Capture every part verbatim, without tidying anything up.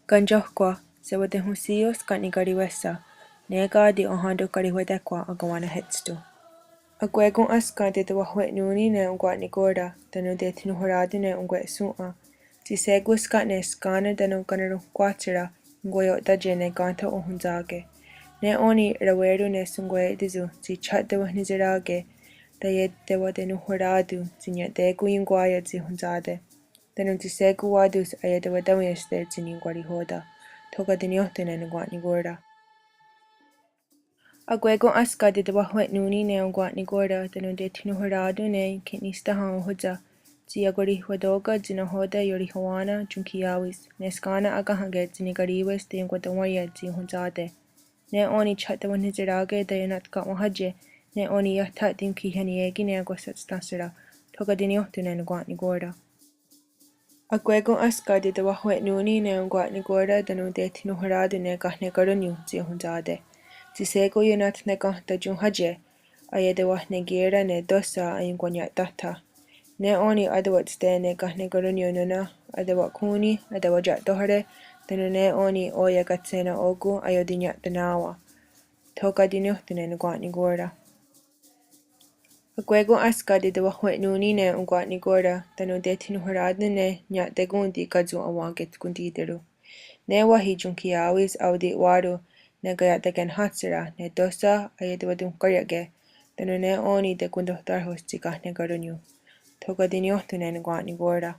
Kanienhskwá:, sewatahonhsí:iost ken' nikarì:wes, ne káti enhén:ton karihwatéhkwen akewennahétston. Akwé:kon énska tsi tewahwe'nón:ni ne onkwa'nikòn:ra tánon teiethinonhwerá:ton ne onkwehshòn:'a. Tsi shé:kon skátne skén:nen tánon kanaronhkwáhtshera, ionkwaio'tátie ne kén:tho ohontsà:ke. Ne ò:ni' Rawé:ron ne Shonkwaia'tíson tsi tsi ia'tewenhniserá:ke taietewatenonhwerá:ton tsi nia'té:kon ionkwá:ia tsi iohontsá:te. Tánon tsi shé:kon wá:tons aietewatén:waienste tsi niionkwarihò:ten. Tho ká:ti' niiohtónh ne onkwa'nikòn:ra. Akwé:kon énska tsi tewahwe'nón:ni ne onkwa'nikòn:ra tánon teiethinonhwerá:ton ne ionkhi'nisténha ohóntsa. Tsi iakorihwató:ken tsi nahò:ten iorihowá:nen ionkhiiá:wis, ne skén:nen akénhake tsi nikarì:wes teionkwatenwárie tsi iohontsá:te. Ne ò:ni' tsi ia'tewenhniserá:ke taienatka'wenhátie, ne ò:ni' iah tsi ionkhiié:ni ne akwésatstenhsera. Tho ká:ti' niiohtónh ne onkwa'nikòn:ra. Akwé:kon énska tsi tewahwe'nón:ni ne onkwa'nikòn:ra tánon teiethinonhwerá:ton ne kahnekarónnion tsi iohontsá:te. Tsi shé:kon ionatnekèn:ta ionhátie, aietewahnekì:ra ne tóhsa aionkwania'táthen. Ne ò:ni' átewatste ne kahnekarónnion nó:nen, atewakhón:ni, atewaia'tóhare, tánon ne ò:ni' ó:ia katshé:nen ó:kon aiotinnia'tané:wen. Tho ká:ti' niiohtónh ne onkwa'nikòn:ra. Akwé:kon énska tsi tewahwe'nón:ni ne onkwa'nikòn:ra tánon teiethinonhwerá:ton ne nia'tekón:ti kéntsion awèn:ke tkontí:teron. Ne wáhi ionkhiiá:wis aoti'wà:ron ne kaia'takenháhsera ne tóhsa aietewatonhkária'ke, tánon ne ò:ni' tekontohtáhrhos tsi kahnekarónnion. Tho ká:ti' niiohtónh ne onkwa'nikòn:ra.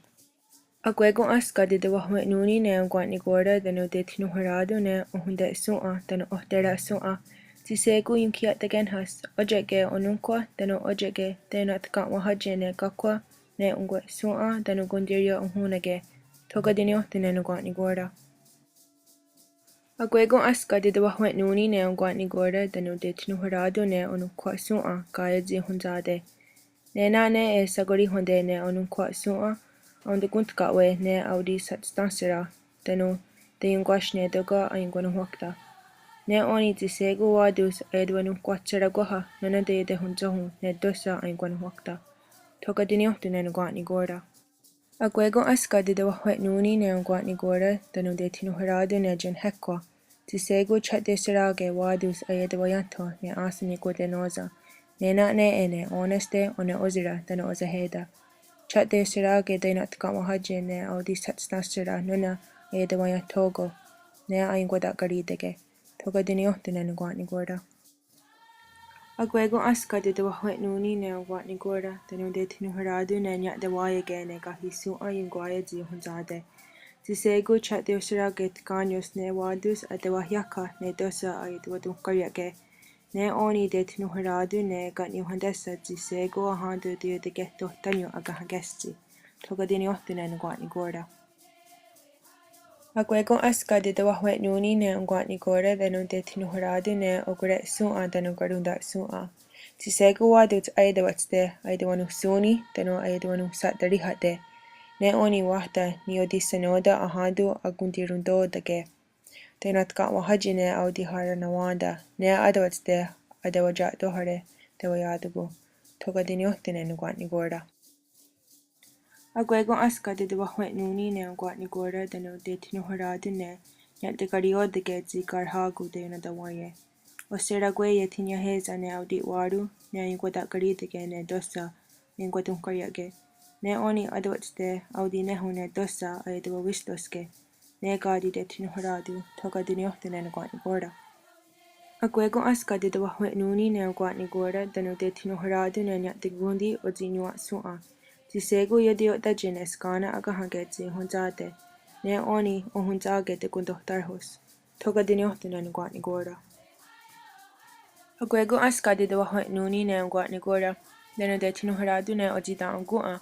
Akwé:kon énska tsi tewahwe'nón:ni ne onkwa'nikòn:ra tánon teiethinonhwerá:ton ne ohontehshòn:'a tánon ohtehra'shòn:'a. Tsi shé:kon ionkhiia'takénhas, ótia'ke onónhkwa tánon ótia'ke teionatka'wenhátie ne kákhwa ne onkwehshòn:'a tánon kontírio ohón:neke. Tho ká:ti' niiohtónh ne onkwa'nikòn:ra. Akwé:kon énska tsi tewahwe'nón:ni ne onkwa'nikòn:ra tánon teiethinonhwerá:ton ne ononhkwa'shòn:'a ká:ien tsi iohontsá:te. Ne nà:'a nè:'e shakorihón:te ne ononhkwa'shòn:'a, aontekontka'we ne aotishatsténhsera, tánon teionkwahnè:toke aionkwanonhwákta. Ne ò:ni' tsi shé:kon wá:tons aietewanonhkwáhtshera kwáha nó:nen teiotonhontsóhon ne tóhsa aionkwanonhwákta. Tho ká:ti' niiohtónh ne onkwa'nikòn:ra. Akwé:kon énska tsi tewahwe'nón:ni ne onkwa'nikòn:ra tánon teiethinonhwerá:ton ne ioienhéhkwen. Tsi shé:kon tsi ia'tewenhniserá:ke wá:tons aietewaiénthon ne áhsen nikwatenò:sen. Ne nà:'a nè:'e ne ó:nenste, one'ónsera tánon osahè:ta. Tsi ia'tewenhniserá:ke teionatka'wenhátie ne aotishatsténhsera nó:nen aietewatenón:ten ne aionkwata'karí:teke. Tho ká:ti' niiohtónh ne onkwa'nikòn:ra. Akwé:kon énska tsi tewahwe'nón:ni ne onkwa'nikòn:ra tánon teiethinonhwerá:ton ne nia'tewá:iake ne kahi'shòn:'a ionkwá:ia tsi iohontsá:te. Tsi shé:kon tsi ia'tewenhniserá:ke tkánios ne wá:tons aietewahiákha ne tóhsa aietewatonhkária'ke. Ne ò:ni' teiethinonhwerá:ton ne ken' niiohontésha tsi shé:kon ahén:ton teiotekéhtohtánion akehá:kestsi. Tho ká:ti' niiohtónh ne onkwa'nikòn:ra. Akwé:kon énska tsi tewahwe'nón:ni ne onkwa'nikòn:ra tánon teiethinonhwerá:ton ne okorehshòn:'a tánon karonta'shòn:'a. Tsi shé:kon wá:tons aietewatsté, aietewanonhsón:ni tánon aietewanonhsa'taríhate. Ne ò:ni' wáhta niiotishenò:ten ahén:ton akontirontó:take. Teionatka'wenhátie ne aotiharenawèn:ta, ne átewatste atewaia'tóhare tewaia'tó:ko. Tho ká:ti' niiohtónh ne onkwa'nikòn:ra. Akwé:kon énska tsi tewahwe'nón:ni ne onkwa'nikòn:ra tánon teiethinonhwerá:ton ne nia'tekarió:take tsi karhá:kon teionatenwá:ಿಯೆ. Ohserá:kwe iethiniahé:sen ne aoti'wà:ron ne aionkwata'karí:take ne tóhsa aionkwatonhkária'ke. Ne ò:ni' átewatste aotinéhon ne tóhsa aietewawistóhske. Ne ká:ti teiethinonhwerá:ton. Tho ká:ti' niiohtónh ne onkwa'nikòn:ra. Akwé:kon énska tsi tewahwe'nón:ni ne onkwa'nikòn:ra tánon teiethinonhwerá:ton ne nia'tekón:ti otsi'nonwa'shòn:'a. Tsi shé:kon iotiió'te ne skén:nen akehá:ke tsi iohontsá:te. Ne ò:ni' ohontsá:ke tekontohtáhrhos. Tho ká:ti' niiohtónh ne onkwa'nikòn:ra. Akwé:kon énska tsi tewahwe'nón:ni ne onkwa'nikòn:ra tánon teiethinonhwerá:ton ne otsi'ten'okòn:'a.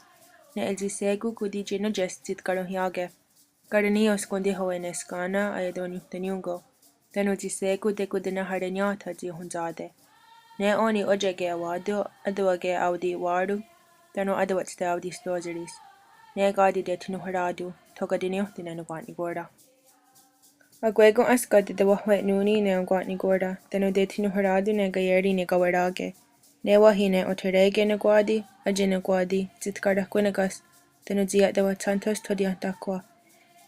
Nè:'e tsi shé:kon kontitsienónties tsi tkaronhià:ke. Karenní:ioht kontíhawe ne skén:nen aietewanonhtennión:ko. Tánon tsi shé:kon tekontenaharenià:then tsi iohontsá:te. Ne ò:ni' ótia'ke a:wá:ton, átewake aoti'wà:ron, tánon átewatste aotistó:seris. Ne ká:ti teiethinonhwerá:ton. Tho ká:ti' niiohtónh ne onkwa'nikòn:ra. Akwé:kon énska tsi tewahwe'nón:ni ne onkwa'nikòn:ra tánon teiethinonhwerá:ton ne kaié:ri nikawerá:ke. Ne wáhi ne otheriè:ke ne ká:ti, átie ne ká:ti, tsi tkarahkwé:nakas, tánon tsi ia'tewatshà:tho thotienhtáhkhwa.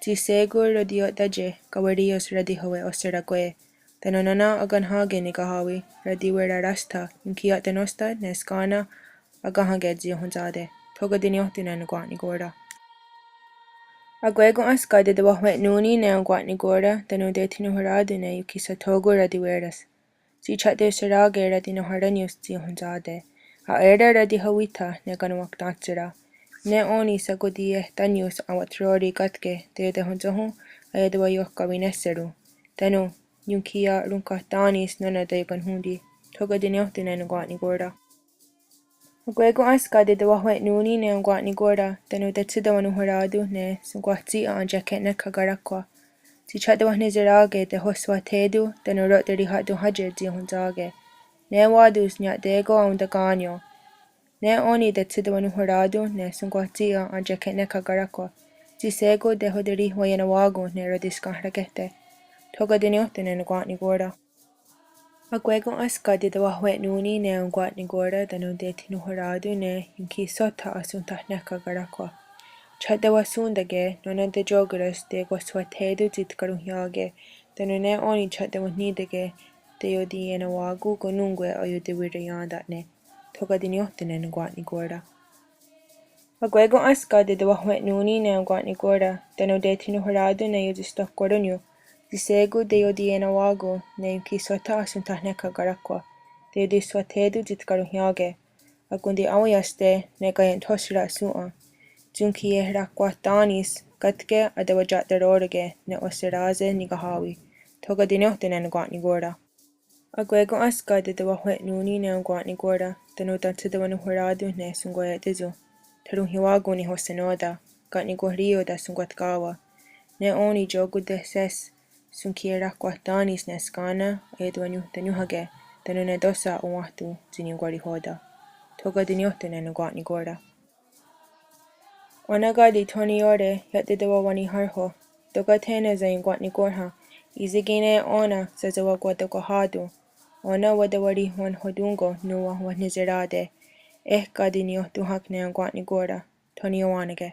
Tsi shé:kon rotiió'te kawerí:io's ratihá:wi ohserakwé'. Tánon nó:nen akenhnhà:ke nikahá:wi ratiwerarástha ionkhiia'tanóstha ne skén:nen akénhake tsi ionhwentsá:te. Tho káti' niiohtónhne onkwa'nikòn:ra. Akwé:kon énska tsi tewahwe'nón:ni ne onkwa'nikòn:ra tánon teiethinonhwerá:ton ne ionkhiia'tho ratiwé:ras. Tsi tsi tewahserà:ke ratinonhweránios tsi ionhwentsá:te. Aé:ren ratihá:witha ne kanowaktáhtshera. Ne ó:ni shakotiiehtánios aonwatró:ri kátke teietehontsóhon aietewaiokawinehserón:ni. Tánon ionkhiia'ronhkatá:nis nó:nen teiokwenhón:ti. Tho káti' niiohtónhne onkwa'nikòn:ra. Akwé:kon énska tsi tewahwe'nón:ni ne onkwa'nikòn:ra tánon teietshitewanonhwerá:ton ne shonkwahtsì:'a entiehkehnékha karáhkwa. Tsi tsi tewahnenhserá:ke tehoswathé:ton tánon roteriha'tonhátie tsi ionhwentsá:ke. Ne wá:tons nia'té:kon aontakà:nion. Ne ó:ni teietshitewanonhwerá:ton ne shonkwahtsì:'a entiehkehnékha karáhkwa. Tsi shé:kon tehoterihwaienawá:kon ne rotiskenhrakéhte. Tho káti' niiohtónhne onkwa'nikòn:ra. Akwé:kon énska tsi tewahwe'nón:ni ne onkwa'nikòn:ra tánon teiethinonhwerá:ton ne ionkhiia'shótha ahsonthenhnékha karáhkwa. Tsi tewahsón:take nó:nen teiokwirá:s teiohswathé:ton tsi tkaronhià:ke. Tánon ne ó:ni tsi tewahnì:take teiotiienawá:kon konnón:kwe aiotiwiraién:ta'ne. Tho káti' niiohtónhne onkwa'nikòn:ra. Akwé:kon énska tsi tewahwe'nón:ni ne onkwa'nikòn:ra tánon teiethinonhwerá:ton ne iotistohkwarónnion. Tsi shé:kon teiotiienawá:kon ne ionkhiia'shótha ahsonthenhnékha karáhkwa. Teiotiswathé:ton tsi tkaronhià:ke. Akonti'aweiénste ne kaienthóhsera shòn:'a. Tsi ionkhiiehrakwahtá:nis kátke atewatia'taró:roke ne ohserá:se nikahá:wi. Tho káti' niiohtónhne onkwa'nikòn:ra. Akwé:kon énska tsi tewahwe'nón:ni ne onkwa'nikòn:ra tánon teietshitewanonhwerá:ton ne shonkwaia'tíson. Theronhiawá:kon nihohsennó:ten, ka' nikonhrí:io tahontkwatká:wa. Ne ó:ni tió:ken tehsés ionkhiiehrakwahtá:nis ne skén:nen aietewanonhtenónhake tánon ne tóhsa aonwáhton tsi niionkwarihò:ten. Tho káti' niiohtónhne onkwa'nikòn:ra. Ó:nen ká:ti' tho niió:re iah tewawanihárho. Tóka' thé:nen saionkwa'nikòn:ra. Í:se' ki' ne ó:nen sasewakwatonhwerá:ton. Ó:nen watewarihwanhotón:ko nòn:wa wenhniserá:te. Eh ká:ti' niiohtónhak ne onkwa'nikòn:ra. Tho niiowén:nake.